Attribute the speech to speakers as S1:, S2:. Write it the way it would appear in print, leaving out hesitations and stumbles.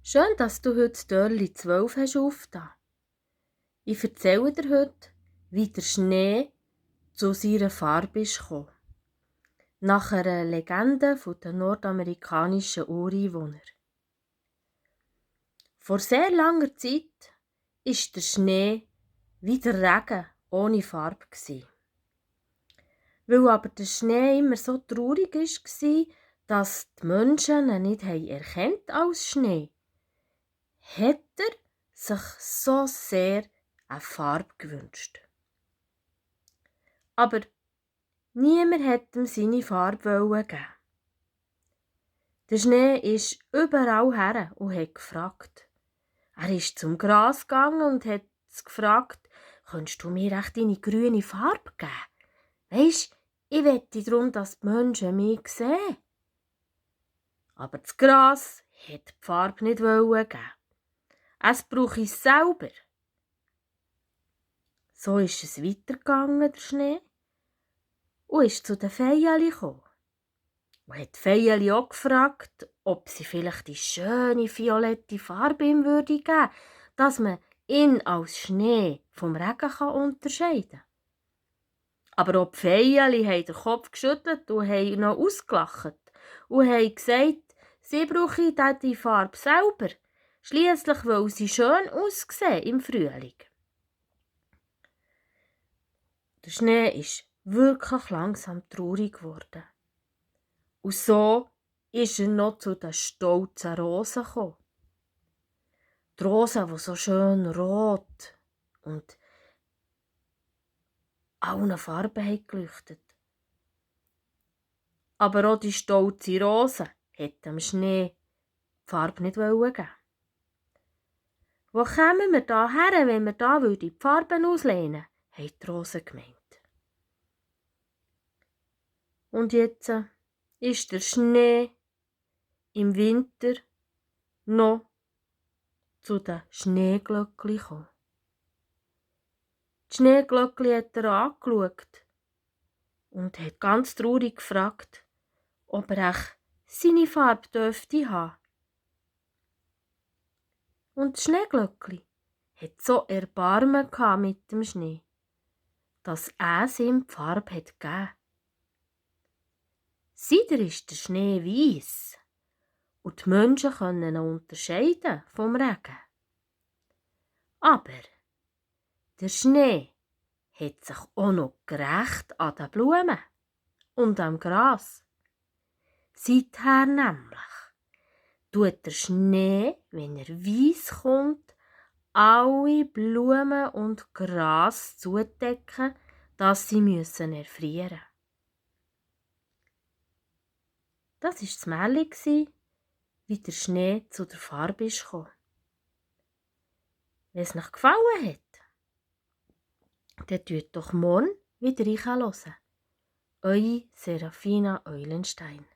S1: Schön, dass du heute das Türli 12 hast aufgetan. Ich erzähle dir heute, wie der Schnee zu seiner Farbe ist gekommen. Nach einer Legende der nordamerikanischen Ureinwohner. Vor sehr langer Zeit war der Schnee wie der Regen ohne Farbe. Weil aber der Schnee immer so traurig war, dass die Menschen ihn nicht erkannt als Schnee, hat er sich so sehr eine Farbe gewünscht. Aber niemand hat ihm seine Farbe geben. Der Schnee ist überall her und hat gefragt. Er ist zum Gras gegangen und hat es gefragt, «Könntest du mir echt deine grüne Farbe geben? Weisst, ich wette darum, dass die Menschen mich sehen.» Aber das Gras hat die Farbe nicht geben. Es brauche es selber. So ist es weitergegangen, der Schnee, und ist zu den Veilchen gekommen. Und hat die Veilchen auch gefragt, ob sie vielleicht die schöne violette Farbe ihm geben würde, dass man ihn als Schnee vom Regen unterscheiden kann. Aber auch die Veilchen haben den Kopf geschüttelt und haben noch ausgelacht und haben gesagt, sie brauchen die Farbe selber, schliesslich weil sie schön aussehen im Frühling. Der Schnee ist wirklich langsam traurig geworden. Und so ist er noch zu den stolzen Rosen gekommen. Die Rosen, die so schön rot und allen Farben haben geleuchtet. Aber auch die stolze Rose hat dem Schnee die Farbe nicht geben. Wo kämen wir da her, wenn wir da die Farben auslehnen, hat die Rose gemeint. Und jetzt ist der Schnee im Winter noch zu den Schneeglöckchen gekommen. Die Schneeglöckchen hat er angeschaut und hat ganz traurig gefragt, ob er echt seine Farbe dürfte haben. Und das Schneeglöckchen hat so Erbarmen mit dem Schnee, dass es ihm die Farbe gegeben hat. Seither ist der Schnee weiss und die Menschen können ihn unterscheiden vom Regen. Aber der Schnee hat sich auch noch gerecht an den Blumen und am Gras. Seither nämlich tut der Schnee, wenn er weiss kommt, alle Blumen und Gras zudecken, dass sie erfrieren müssen. Das war das Märchen, wie der Schnee zu der Farbe kam. Wenn es euch gefallen hat, dann hört doch morgen wieder reinhören. Eure Serafina Eulenstein.